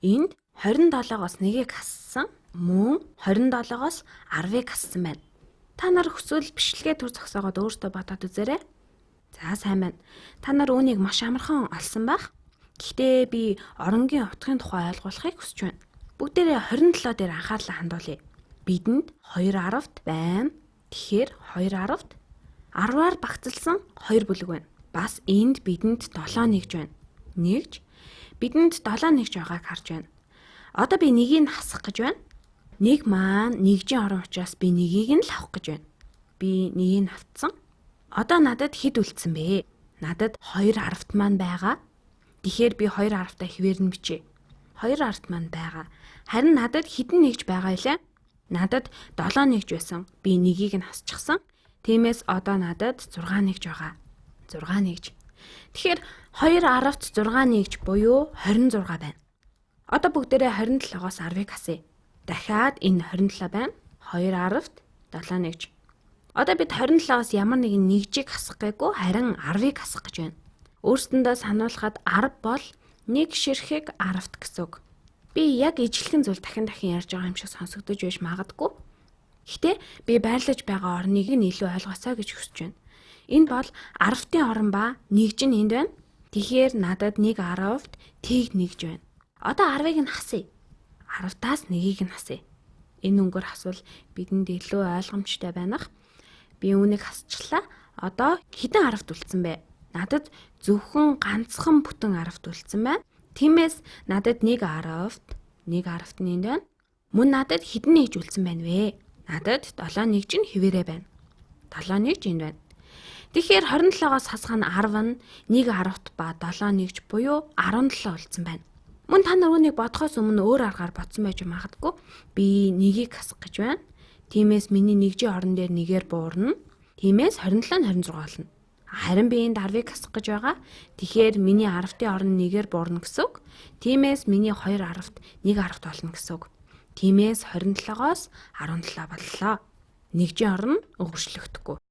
Энд 27-оос 1-ийг хассан, мөн 27-оос 10-ыг хассан байна. Та нар хүсвэл бичлэгээ төр зогсоогоод өөртөө бодоод үзээрэй. За сайн байна. Та нар үүнийг маш амархан олсон байх. Гэхдээ би оронгийн утгын тухай ойлгуулахыг хүсэж байна. Бүгдээрээ 27 дээр анхаарлаа хандуулъя. Бидэнд 2 10-т байна. Тэгэхээр 2 10-т 10-аар багцлсан 2 бүлэг байна. Бас энд бидэнд 7 нэгж байна. Нэгж бидэнд 7 нэгж байгааг харж байна. Одоо би нэгийг нь хасах гэж байна. Нэг маань нэгжийн орон учраас би нэгийг нь л авах гэж байна. Би нэгийг нь автсан. Одоо надад хэд үлдсэн бэ? Надад 2 10-т маань байгаа. Тэгэхээр би 2 10-таа хэвээр нь бичье. 2 10-т маань байгаа. Харин надад хэдэн нэгж байгаа илээ? Надад 7 нэгж байсан. Би нэгийг нь хасчихсан. Тиймээс одоо надад 6 нэгж байгаа. 6 нэгж. Тэгэхээр 2 10-т 6 нэгж буюу 26 байна. Одоо бүгдээрээ 27-оос 10-ыг хасъя. Дахиад энэ 27 байна. 2 10-т 7 нэгж. Одоо бид 27-оос ямар нэгэн нэгжийг хасах гээгүй, харин 10-ыг хасах гэж байна. Өөрсдөндөө сануулхад 10 бол 1 ширхэг 10-т гэсэн үг. Би яг ижилхэн зүйл дахин дахин ярьж байгаа юм шиг сонсогдож байж магадгүй. Гэхдээ би байрлаж байгаа орныг нь илүү ойлгосоо гэж хүсэж байна. Энэ бол 10-ын орон ба нэгж нь энд байна. Тэгэхээр надад 1 10-т тэг нэгж байна. Одоо 10-ыг нь хасъя. 10-таас 1-ийг нь хасъя. Энэ өнгөөр хасвал бидэнд илүү ойлгомжтой байнах. Би үүнийг хасчлаа. Одоо хэдэн 10-т үлдсэн бэ? Надад зөвхөн ганцхан бүтэн 10-т үлдсэн байна. Тиймээс надад 1 10-т 1 10-т нь энд байна. Мөн надад хэдэн нэгж үлдсэн байна вэ? Надад 7 нэгж нь хэвээрээ байна. 7 нэгж энд байна. Тэгэхээр 27-оос хасах нь 10 нь 1 10-т ба 7 нэгж буюу 17 үлдсэн байна. Мөн та нар үүнийг бодохоос өмнө өөр аргаар бодсон байж магадгүй. Би нэгийг хасах гэж байна. Тиймээс миний нэгжийн орон дээр нэгээр буурна. Тиймээс 27 нь 26 болно. Харин би энд 10-ыг хасах гэж байгаа. Тэгэхээр миний 10-ын орон нэгээр буурна гэсэн үг. Тиймээс миний 2 10-т 1 10-т болно гэсэн үг. Тиймээс 27-оос 17 боллоо. Нэгжийн орон өөрчлөгдөхгүй.